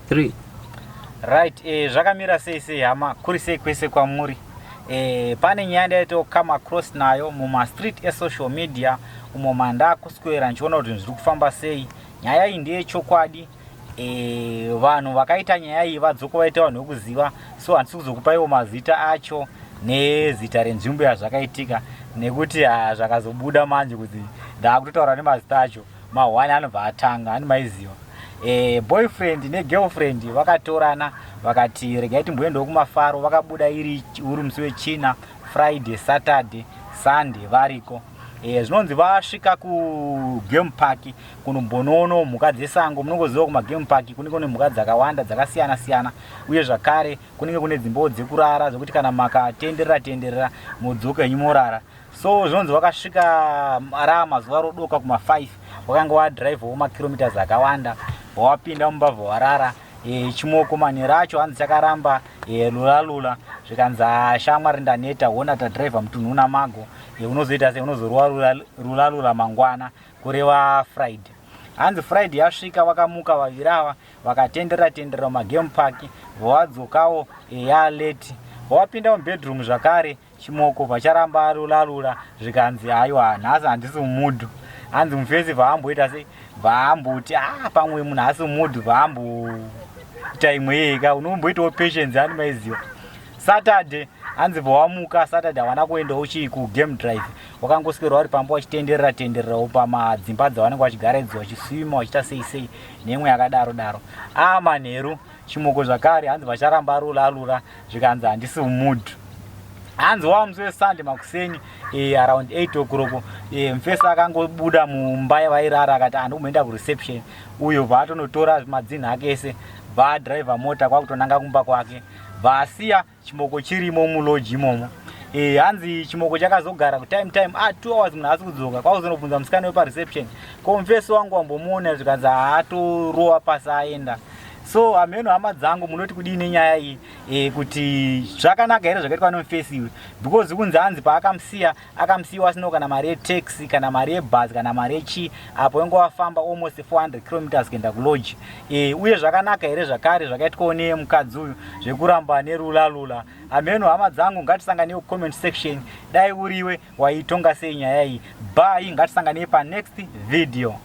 3. Right, zvakamira sei sei hama, kuri sei kwese kwamuri? Pane nyaya ndaito come across nayo mumastreet esocial media umo mandakuswera ndichiona kuti zviri kufamba sei. Nyaya iyi ndeyechokwadi. Vanhu vakaita nyaya iyi vadzoka vaita vanhu vekuziva, so handisi kuzokupaiwo mazita acho nezita renzvimbo yazvakaitika nekuti zvakazobuda manje kuti ndakutotaura nemazita acho mahwani anobva atanga ani maiziva. Boyfriend negirlfriend vakatorana vakati regai timboendawo kumafaro. Vakabuda iri uri musi wechina, Friday, Saturday, Sunday variko. Zvinonzi vasvika kugame park kunombonoonawo mhuka dzesango. Munongoziva kumagame park kunenge kune mhuka dzakawanda dzakasiyana siyana, uye zvakare kunenge kune dzimbawo dzekurara dzekuti kana makatenderera tenderera modzoka henyu morara. So zvinonzi vakasvika raa mazuva rodoka kuma5, wakanga wadhiraivhawo makilometers akawanda, wawapinda mumba warara. Chimoko manhero acho hanzi chakaramba lula lula, zvikanzi shamwari ndaneta, hona tadhiraivha mutunhu una mago, unozoita sei, unozorwa lula lula mangwana, kureva Friday. Hanzi Friday yasvika, vakamuka vaviri ava, vakatenderera tenderera mumagame park, vavadzokawo yalate, vawapinda mubedroom zvakare. Chimoko vacharamba lula lula, zvikanzi aiwa, nhasi handisi mumood. Hanzi mufesi vaamboita sei, vaamboti pamwe munhu haasi mumood, vaamboita imwe yega, unomboitawo patience ani maiziva. Saturday hanzi vawamuka Saturday, havana kuendawo chii kugame drive, wakangoswera vari pamba vachitenderera tendererawo pamadzimba dzavanenge vachigara idzo, vachiswima, vachiita sei sei neimwe yakadaro daro. Manheru chimoko zvakare hanzi vacharamba lula lula, zvikanzi handisi mumood. Hanzi wava musi weSunday makuseni, around 8 o'clock, mufesi akangobuda mumba yavairara akati handikumboenda kureception. Uyo vaatonotora madzinhi ake ese, vadhiraivha mota kwakutonanga kumba kwake, vasiya chimoko chirimo mulodge imomo. Hanzi chimoko chakazogara kutime time 2 hours munhu haasi kudzoka. Kwakuzonobvunza musikana wepareception, ko mufesi wangu wambomuona? Zvikanzi haatorowa pasi aenda. So hameno hama dzangu, munoti kudii nenyaya iyi, kuti zvakanaka here zvakaitwa nemufesi iwe? Because kunzi hanzi paakamusiya, akamusiyiwa asinawo kana mari yetaxi, kana mari yebhazi, kana mari yechii, apo inge wafamba almost 400 kilometers kuenda kulodge. Uye zvakanaka here zvakare zvakaitwawo nemukadzi uyu zvekuramba nerula lula? Hameno hama dzangu, ngatisanganei kucomment section. Dai uriwe, waitonga sei nyaya iyi? Bye, ngatisanganei panext video.